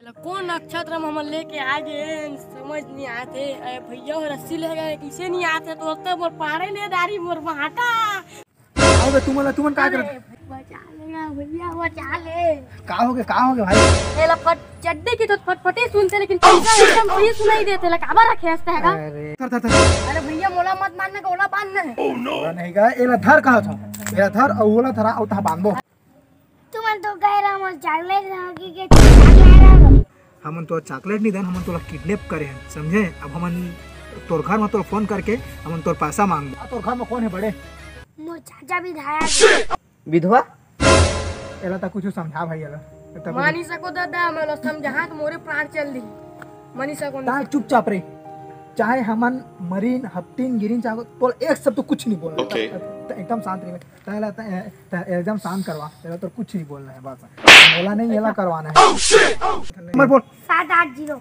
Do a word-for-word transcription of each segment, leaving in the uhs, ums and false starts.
एला कोन नक्षत्र म हमन लेके आ गे, समझ नइ आत हे। अरे भैया, वो रस्सी ले गए, कइसे नइ आत हे, तो ओतका मोर पाड़े ले डारी मोर भांटा। आओ बे, तुमन ला, तुमन का अरे करत? बचा ले ना भैया, बचा ले। का होगे, का होगे भाई? एला फट, चड्डी के तो फटफटी सुनथे, लेकिन पैसा एकदम सही सुनाई देथे, एला काबर रखे हस तैं हा? अरे, धर, धर, धर। अरे भैया, मोला मत मारना, ओला बांधना हे। ओला नहीं गा, एला धर कहा था, एला धर अउ ओला धरा अउ तहा बांधबो। तुमन तो कहे रहा मोर चॉकलेट रहो कि के चॉकलेट रहो। हमन तोला चॉकलेट नहीं देन, हमन तोला किडनैप करे हन, समझे? अब हमन तोर घर में तोला फोन करके हमन तोर पैसा मांगबो। आ, तोर घर में कौन है बड़े? मोर चाचा विधायक। विधवा? एला त कुछ समझा भाई, एला। एला त कुछ मानी सको दादा, मैं लो समझा तो मोरे प्राण चल दी। मानी सको ता नहीं। चुपचाप रे, चाहे हमन मरीन, हफ्तीन, गिरीन, चाहे तोला एक शब्द कुछ नहीं बोलना। ओके। त-, त-, एकदम शांत रहिबे। तैं ला, तैं, तैं एकदम शांत करवा, तैं ला तो कुछ नहीं बोलना है, बस। बोला नहीं, ये ला करवाना है। नंबर बोल। सात आठ जीरो।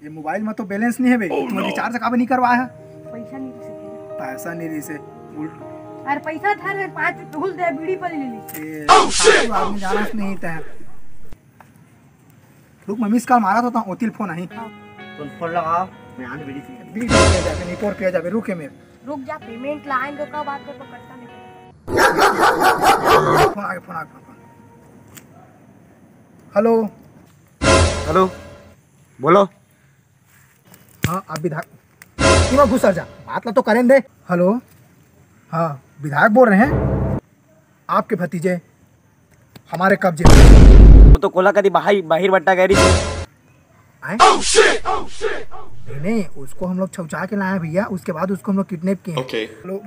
ये मोबाइल में तो बैलेंस नहीं है बे, तू रिचार्ज काबर नहीं करवा है? पैसा नहीं रहिसे। पैसा नहीं रहिसे। उल्ट- अरे पैसा था रे, पाँच रुपये घुल दे, बीड़ी पली ले ली। ए, फालतू आदमी जाना नहीं था। रुक, मैं मिस कॉल मारा तो, ओती ले फोन आही। तुम फोन लगाओ, मैं आने बीड़ी पी। बीड़ी पिया जाबे, नहीं पोर पिया जाबे, रुके मेर। रुक जा, पेमेंट ला आएंगे, कब बात कर तो करता नहीं। फोन आगे, फोन आगे, फोन। हेलो। हेलो, बोलो। हाँ, आप विधायक, इमा घुसर जा, बात ला तो करें दे। हेलो, हाँ, विधायक बोल रहे हैं, आपके भतीजे हमारे कब्जे में। वो तो कोला कदी बाहिर, बाहिर बट्टा गैरी। आए? नहीं, नहीं, उसको हम लोग छुपा के लाए हैं भैया, उसके बाद उसको हम लोग किडनैप किए हैं। ओके। लोग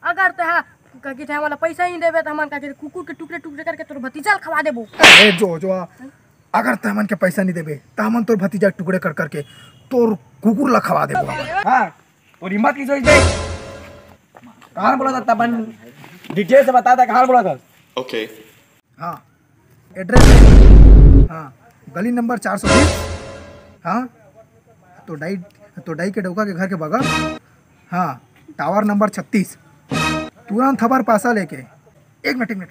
अगर तैं हा, का कहिथे, हमन ला पैसा नहीं देबे, त हमन का कहिथे, कुकुर के टुकड़े टुकड़े करके तोर भतीजा ला खवा देबो। अरे जो, जो, अगर तैं हमन के पैसा नहीं देबे, त हमन तोर भतीजा टुकड़े कर करके तोर कुकुर ला खवा देबो हमन। हाँ, तोर हिम्मत नहीं सोच दे। कहाँ बोला था तब? डिटेल से बता दे, कहाँ बोला था? ओके। हाँ, एड्रेस है। हाँ, गली नंबर चार सौ बीस। हाँ, तो डाई, तो डाई के डौका के घर के बगल। हाँ, टावर नंबर छत्तीस। तुरंत हबर पैसा लेके। एक मिनट, एक मिनट।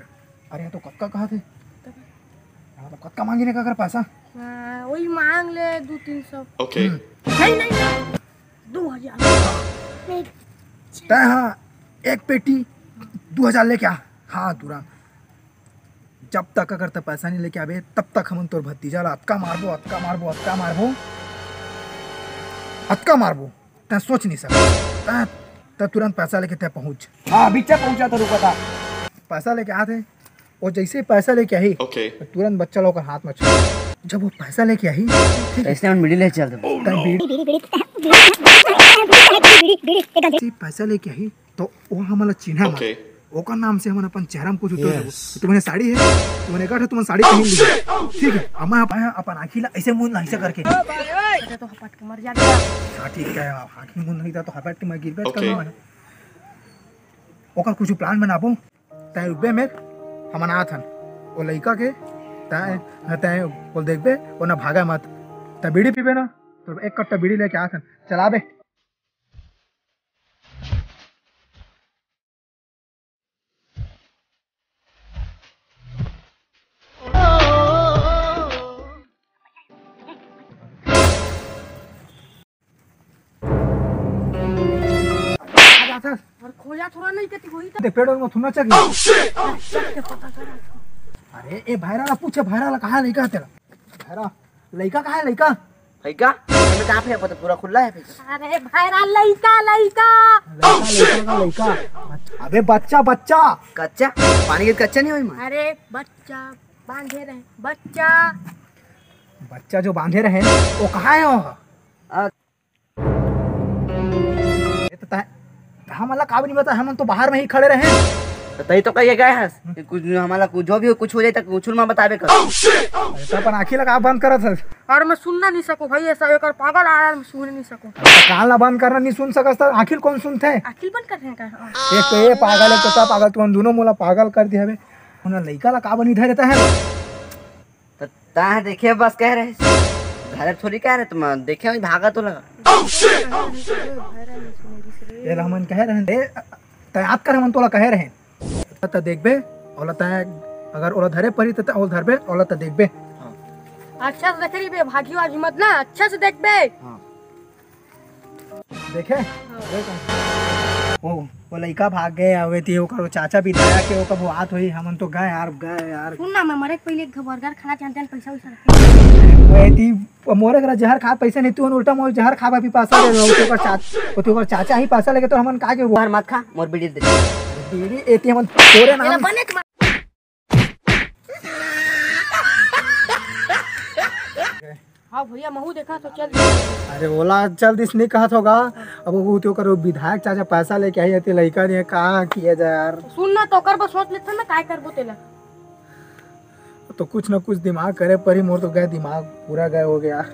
अरे, ये तो कतका कहा थे? हाँ, तो कतका मांगी ने का कर पैसा? हाँ, वही मांग ले दो तीन सौ। ओके। हम्म। नहीं, नहीं, नहीं। दो हजार। नहीं। तैं हाँ, एक पेटी दो हजार लेके आ। हाँ, तुरंत। जब तक अगर तैं पैसा नहीं लेके आबे, तब तक हमन तोर भतीजा ला अतका मारबो, अतका मारबो, अतका मारबो, अतका मारबो, तैं सोच नहीं सकत। तैं, तैं तुरंत पैसा लेके तैं पहुंच। हाँ, अभी क्या पहुंचा तो रुका था। पैसा लेके आथे, वो जैसे ही पैसा लेके आही, ओके। तुरंत बच्चा ला ओकर हाथ में छोड़। जब वो पैसा लेके आही, ठीक है? ऐसे हम मिडिल ले चल दे। तैं बीड़ी, बीड़ी, बीड़ी, बीड़ी, बीड़ी, एक जैसे ही पैसा लेके आही, तो वो हमन ला चिन्हा मत। ओके। ओकर नाम से हमन अपन चेहरा में कुछ उतर देबो। यस। तुमन साड़ी है, तुमन एक ठो तुमन साड़ी पहन ली। ठीक है, अब मैं अपन, अपन आँखी ला ऐसे मुंह नहीं से करके। अरे तो हपट के मर जाबे। हाँ, ठीक है, आँखी मुंह नहीं था तो हपट के मैं गिरबे ओके। करना है। ओकर कुछ प्लान बनाबो, तैं रुकबे में, हमन आत हन। वो लइका के, तैं, तैं बोल देखबे, वो ना भागा मत। तैं बीड़ी पीबे ना, तो एक कट्टा बीड़ी लेके आत हन, चलाबे। आ जाथस। और खोजा थोड़ा नहीं कती होई त। देख, पेड़ में थुना चाहिए। अरे, ए, भैरा ला पूछे, भैरा ला कहाँ लइका तेरा? भैरा, लइका कहाँ है, लइका? लइका? एमे कहाँ पे है? पता पूरा खुला है फिर। अरे, भैरा, लइका, लइका। लइका, लइका का लइका। अबे, बच्चा, बच्चा। कच्चा? पानी के कच्चा नहीं होई माँ? अरे, बच्चा, बांधे रहे, बच्चा। बच्चा जो बांधे रहे, वो कहाँ है वो? आ, ये तो तय, हमन ला काबर नहीं बता, हमन तो बाहर में ही खड़े रहे। तो तई तो कहिए गए हस कि कुछ हमन ला कुछ, जो भी हो, कुछ हो जाए तो कुछ ना बताबे कर। अरे तो अपन आँखी ला का बंद करत हस? और मैं सुनना नहीं सकूँ भाई, ऐसा एक और पागल आ रहा है, मैं सुन नहीं सकूँ। अरे तो कान ला बंद करना, नहीं सुन सकस तो आँखी कौन सुनथे? आँखी बंद कर रहे हैं क्या? हाँ। एक तो ये पागल है, तो पागल, तुमन दोनों मोला पागल कर दिया हवे। उन्हें लइका ला काबर नहीं धरे रहता है? तो ता देखे बस कह रहे, घर थोड़ी कह रहे तुम, देखे वही भागा तो लगा। ये ला हमन कहे रहे, ए, त याद कर हमन तोला कहे रहे। त देखबे, ओला तैं अगर ओला धरे परी त ओला धरबे, ओला त देखबे। अच्छा से देखे रहिबे, भागी वागी मत ना, अच्छा से देखबे। हाँ। देखे? हाँ। देख। ओ, वो लइका भाग गए, अबे ती ओकर चाचा विधायक के ओकर बात होई, हमन तो गए यार, गए यार। सुन ना, मैं मरे के पहले एक बर्गर खाना चाहते हैं, पैसा वैसा रखे। ओए ती मोरे करा जहर खा पैसा नहीं, तू उल्टा मोर जहर खा भी पैसा ले रहा, ओकर चाचा, ओकर चाचा ही पैसा लेके तो हमन का के वो जहर मत खा, मोर बीड़ी दे। बीड़ी एती हमन तोरे नाम। हाँ भैया, महू देखा तो चल। अरे ओला चल दिस नहीं कहत होगा। अब वो तो कर विधायक चाचा पैसा लेके आई हती, लइका ने का किया जाए यार। सुन ना, तो कर बस सोच लेते ना, काय करबो तेला। तो कुछ ना कुछ दिमाग करे परी, मोर तो गए दिमाग पूरा गए हो गया।